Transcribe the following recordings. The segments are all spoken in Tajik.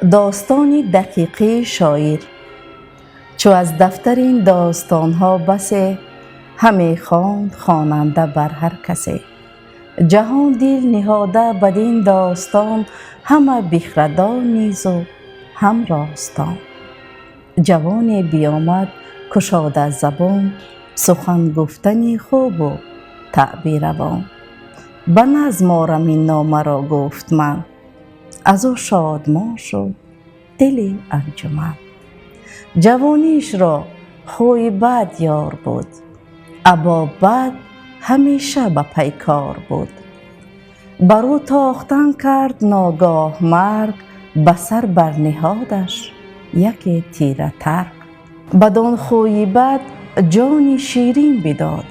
Достони дақиқии шоир. Чу аз дафтари ин достонҳо басе, ҳаме хонд хонанда бар ҳар касе. Ҷаҳон дил ниҳода бадин достон, ҳама бихрадон низу ҳам ростон. Ҷавоне биёмад кушода забон, сухан гуфтани хубу таъби равон. Ба назм орам ин номаро, гуфт ман, аз ӯ шодмон шуд дили анҷуман. Ҷавонишро хӯи бад ёр буд, або бад ҳамеша ба пайкор буд. Бар ӯ тохтан кард ногоҳ марг, ба сар барниҳодаш яке тира тарг. Бадон хӯи бад ҷони ширин бидод,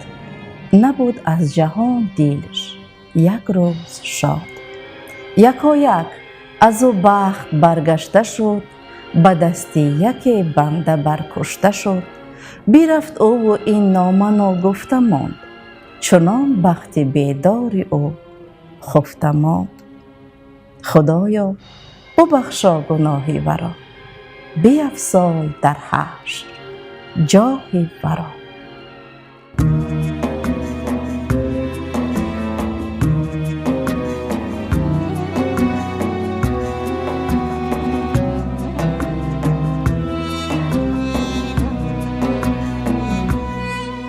набуд аз ҷаҳон дилш як рӯз шод. Якояк аз ӯ бахт баргашта шуд, ба дасти яке банда баркушта шуд. Бирафт ӯву ин нома ногуфта монд, чунон бахти бедори ӯ хуфта монд. Худоё, бубахшо гуноҳи варо, биафзой дар ҳашр ҷоҳи варо.